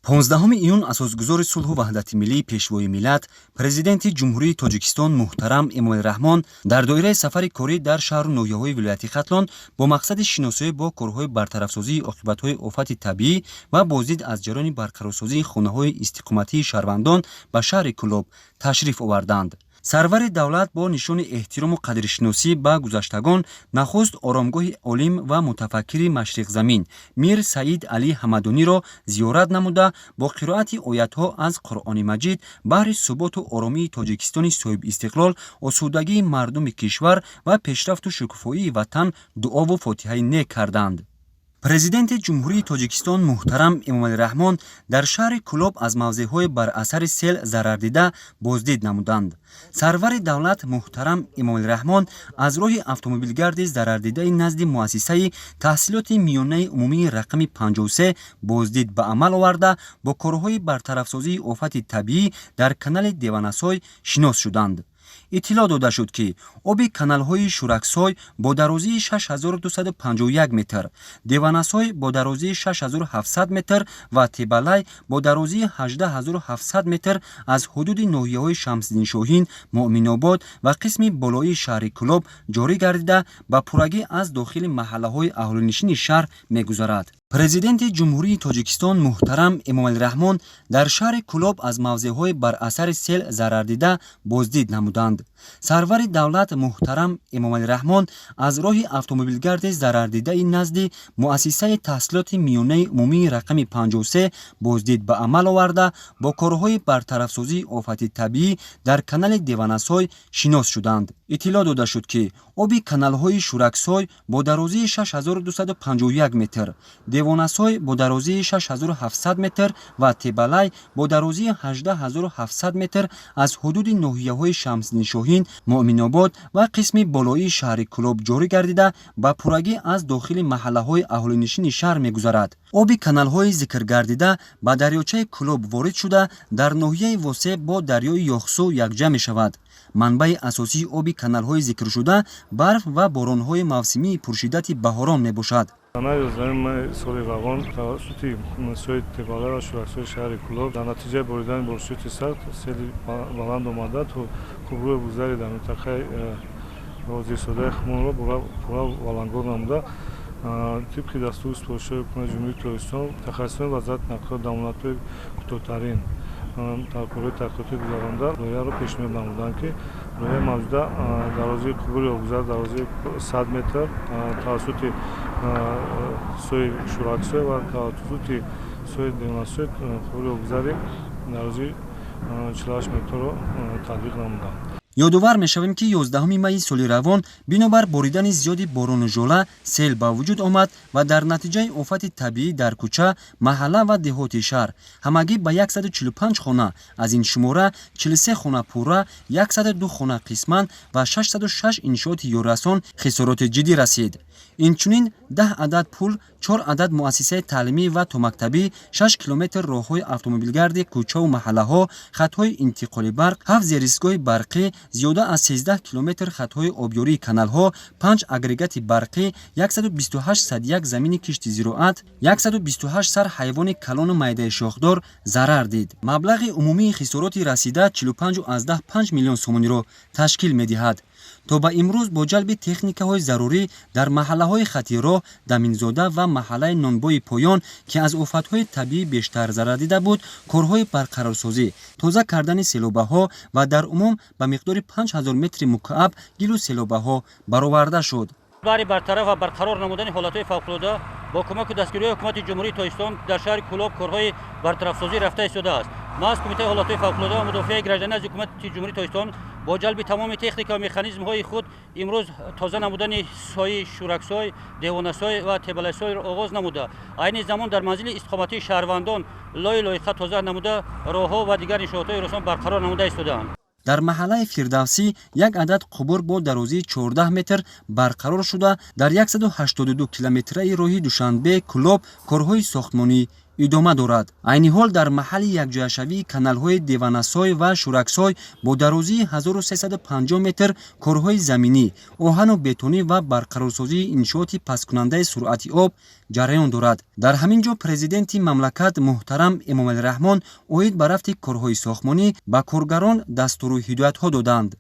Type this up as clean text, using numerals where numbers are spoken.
15 июн асосгузори сулҳу ваҳдати миллӣ, Пешвои миллат, Президенти Ҷумҳурии Тоҷикистон муҳтарам Эмомалӣ Раҳмон дар доираи сафари корӣ дар шаҳру ноҳияҳои вилояти Хатлон бо мақсади шиносоӣ бо корҳои бартарафсозии оқибатҳои офати табиӣ ва боздид аз ҷараёни барқарорсозии хонаҳои истиқоматии шаҳрвандон ба шаҳри Кӯлоб ташриф оварданд. Сарвари давлат бо нишони эҳтирому қадршиносӣ ба гузаштагон нахуст оромгоҳи олим ва мутафаккири машриқзамин Мир Саид Алӣ Ҳамадониро зиёрат намуда, бо қироати оятҳо аз Қуръони Маҷид баҳри суботу оромии Тоҷикистони соҳибистиқлол, осудагии мардуми кишвар ва пешрафту шукуфоии ватан дуову фотиҳаи нек карданд. Президенти Ҷумҳурии Тоҷикистон муҳтарам Эмомалӣ Раҳмон дар шаҳри Кӯлоб аз мавзеъҳои бар асари сел зарардида боздид намуданд. Сарвари давлат муҳтарам Эмомалӣ Раҳмон аз роҳи автомобилгарди зарардидаи назди муассисаи таҳсилоти миёнаи умумии рақами 53 боздид ба амал оварда, бо корҳои бартарафсозии офати табиӣ дар канали Девонасой шинос шуданд. Иттилоъ дода шуд, ки оби каналҳои Шӯраксой бо дарозии 6251 метр, Девонасой бо дарозии 6700 метр ва Тебалай бо дарозии 18 700 метр аз ҳудуди ноҳияҳои Шамсиддин Шоҳин, Муъминобод ва қисми болоии шаҳри Кӯлоб ҷорӣ гардида, ба пуррагӣ аз дохили маҳаллаҳои аҳолинишини шаҳр мегузарад. Президенти Ҷумҳурии Тоҷикистон муҳтарам Эмомалӣ Раҳмон дар шаҳри Кӯлоб аз мавзеъҳои бар асари сел зарардида боздид намуданд. Сарвари давлат муҳтарам Эмомалӣ Раҳмон аз роҳи автомобилгарди зарардидаи назди муассисаи таҳсилоти миёнаи умумии рақами 53 боздид ба амал оварда, бо корҳои бартарафсозии офати табиӣ дар канали Девонасой шинос шуданд. Иттилоъ дода шуд, ки оби каналҳои Шӯраксой бо дарозии 6251 метр, Девонасой бо дарозии 6700 метр ва Тебалай бо дарозии 18 700 метр аз ҳудуди ноҳияҳои Шамсиддин Шоҳин, Муъминобод ва қисми болоии шаҳри Кӯлоб ҷорӣ гардида, ба пуррагӣ аз дохили маҳаллаҳои аҳолинишини шаҳр мегузарад. Оби каналҳои зикргардида ба дарёчаи Кӯлоб ворид шуда, дар ноҳияи Восеъ бо дарёи Ёхсу якҷа мешавад. Манбаи асосии оби каналҳои зикршуда барф ва боронҳои мавсимии пуршиддати баҳорон мебошад. Санаи 11 май соли равон тавассути сои Тебалай ва Шӯраксои шаҳри Кӯлоб дар натиҷаи боридани боришоти сахт сели баланд омада, то қубури гузари дар минтақаи зерсодаи Хумонро пурра валангор намуда. Тибқи дастуру супоришҳои Ҳукумати Ҷумҳурии Тоҷикистон, мутахассисони Вазорати нақлиёт дар муҳлатҳои кӯтоҳтарин корҳои таҳқиқотӣ гузаронда, лоиҳаро пешниҳод намуданд, ки лоиҳаи мавҷуда дарозии қубури обгузар дарозии 100 метр тавассути сои Шӯраксой ва тавассути сои Девонасой қубури обгузари дарозии 48 метрро татбиқ намуданд. Ёдовар мешавем, ки 11 майи соли равон бинобар боридани зиёди борону жола сел ба вуҷуд омад ва дар натиҷаи офати табиӣ дар кӯча, маҳалла ва деҳоти шаҳр ҳамагӣ ба 145 хона, аз ин шумора 43 хона пурра, 102 хона қисман ва 606 иншооти ёррасон хисороти ҷиддӣ расид. Инчунин 10 адад пул, чор адад муассисаи таълимӣ ва томактабӣ, 6 километр роҳҳои автомобилгарди кӯчаву маҳаллаҳо, хатҳои интиқоли барқ, ҳафт зеристгоҳи барқӣ, зиёда аз 13 километр хатҳои обёрии каналҳо, панҷ агрегати барқӣ, 128 садяк замини кишти зироат, 128 сар ҳайвони калону майдаи шохдор зарар дид. Маблағи умумии хисороти расида 45,5 миллион сомониро ташкил медиҳад. То ба имрӯз бо ҷалби техникаҳои зарурӣ дар маҳаллаҳои хати роҳ, Даминзода ва маҳаллаи Нонбои Поён, ки аз офатҳои табиӣ бештар зарар дида буд, корҳои барқарорсозӣ, тоза кардани селобаҳо ва дар умум ба миқдори 5000 метри мукааб гилу селобаҳо бароварда шуд. Баҳри бартараф ва барқарор намудани ҳолатҳои фавқулода бо кӯмаку дастгириҳои Ҳукумати Ҷумҳурии Тоҷикистон дар шаҳри Кӯлоб корҳои бартарафсозӣ рафта истодааст. Маҳз Кумитаи ҳолатҳои фавқулода ва мудофиаи гражданӣ аз Ҳукумати Ҷумҳурии Тоҷикистон бо ҷалби тамоми техника ва механизмҳои худ имрӯз тоза намудани сои Шӯраксой, Девонасой ва Тебалайсойро оғоз намуда, айни замон дар манзили истиқоматии шаҳрвандон лою лоиқа тоза намуда, роҳҳо ва дигар иншоотҳои росон барқарор намуда истодаанд. Дар маҳаллаи Фирдавсӣ як адад қубур бо дарозии 14 метр барқарор шуда, дар 182 километраи роҳи Душанбе Кӯлоб корҳои сохтмонӣ Идома дорад. Айни ҳол дар маҳалли якҷояшавии каналҳои Деванасой ва Шӯраксой бо дарозии 1350 метр корҳои заминӣ, оҳану бетонӣ ва барқарорсозии иншооти пасткунандаи суръати об ҷараён дорад. Дар ҳамин ҷо президенти мамлакат муҳтарам Эмомалӣ Раҳмон оид ба рафти корҳои сохтмонӣ ба коргарон дастуру ҳидоятҳо доданд.